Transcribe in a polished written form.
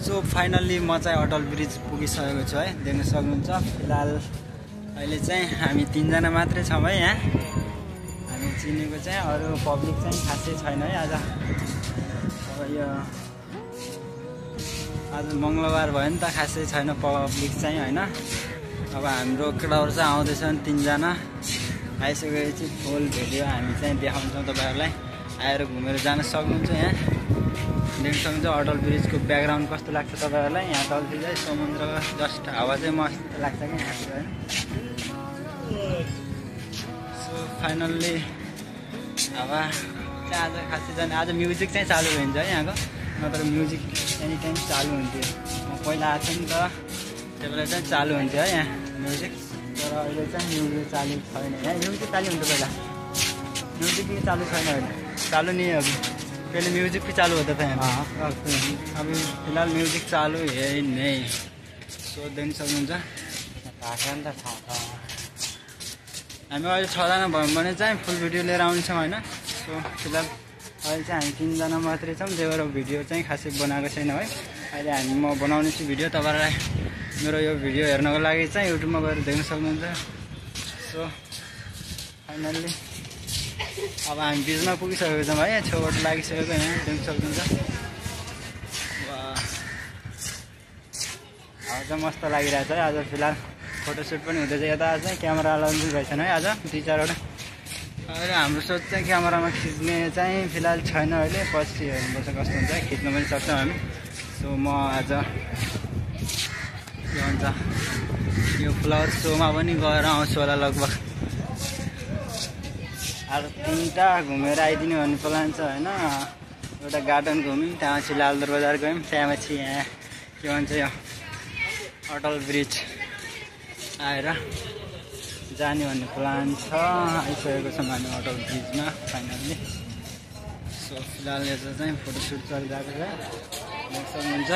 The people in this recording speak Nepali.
सो फाइनल्ली म चाहिँ अटल ब्रिज पुगिसकेको छु है, देख्न सक्नुहुन्छ। फिलहाल अहिले चाहिँ हामी 3 जना मात्रै छौँ है यहाँ। हामी चिनेको चाहिँ अरू पब्लिक चाहिँ खासै छैन है। आज मङ्गलबार भयो नि त, खासै छैन पब्लिक चाहिँ होइन। अब हाम्रो क्राउड चाहिँ आउँदैछन् 3 जना। आइसकेपछि फुल भिडियो हामी चाहिँ देखाउँछौँ तपाईँहरूलाई। आएर घुमेर जान सक्नुहुन्छ। यहाँ देख्न सक्नुहुन्छ अटल ब्रिजको ब्याकग्राउन्ड कस्तो लाग्छ तपाईँहरूलाई। यहाँ तलतिर चाहिँ समुद्रको जस्ट हावा चाहिँ मस्त लाग्छ कि यहाँ होइन। सो फाइनल्ली हावा चाहिँ आज खासै जाने। आज म्युजिक चाहिँ चालु हुन्छ है यहाँको, नत्र म्युजिक एनी टाइम चालु हुन्थ्यो। म पहिला आएको छु नि त, त्यही भएर चाहिँ चालु हुन्थ्यो है यहाँ म्युजिक। तर अहिले चाहिँ म्युजिक चालु छैन। यहाँ म्युजिक चालु हुन्छ पहिला, म्युजिक पनि चालु छैन अहिले। चालू नहीं है अभी, पहले म्यूजिक भी चालू होता था यहाँ। अभी फिलहाल म्यूजिक चालू है नहीं। सो देख्न सक्नुहुन्छ हामी अहिले 6 जना भयौँ भने चाहिँ फुल भिडियो लिएर आउँछौँ होइन। सो फिलहाल अहिले चाहिँ हामी 3 जना मात्रै छौँ, त्यही भएर भिडियो चाहिँ खासै बनाएको छैन है। अहिले म बनाउने छु भिडियो, तपाईँहरूलाई मेरो यो भिडियो हेर्नको लागि चाहिँ युट्युबमा गएर देख्न सक्नुहुन्छ। सो फाइनल्ली अब हामी बिचमा पुगिसकेको छौँ है, छेउबाट लागिसकेको यहाँ देख्न सक्नुहुन्छ। हावा चाहिँ मस्त लागिरहेछ है। आज फिलहाल फोटोसुट पनि हुँदैछ। यता चाहिँ क्यामेरा लाउनु रहेछन् है आज 2-4वटा। अहिले हाम्रो सोच चाहिँ क्यामेरामा खिच्ने चाहिँ फिलहाल छैन अहिले, पछि हेर्नुपर्छ कस्तो हुन्छ। खिच्न पनि सक्छौँ हामी। सो म आज के भन्छ यो फ्लावर सोमा पनि गएर आउँछु होला लगभग। आज 3टा घुमेर आइदिने भन्ने प्लान छ होइन। एउटा गार्डन घुम्यौँ, त्यहाँपछि लालदर बजार गयौँ, त्यहाँपछि यहाँ के भन्छ यो अटल ब्रिज आएर जाने भन्ने प्लान छ। आइसकेको छौँ हामी अटल ब्रिजमा फाइनल्ली। सो फिलहाल यता चाहिँ फोटोसुट चलिरहेको छ, देख्न सक्नुहुन्छ।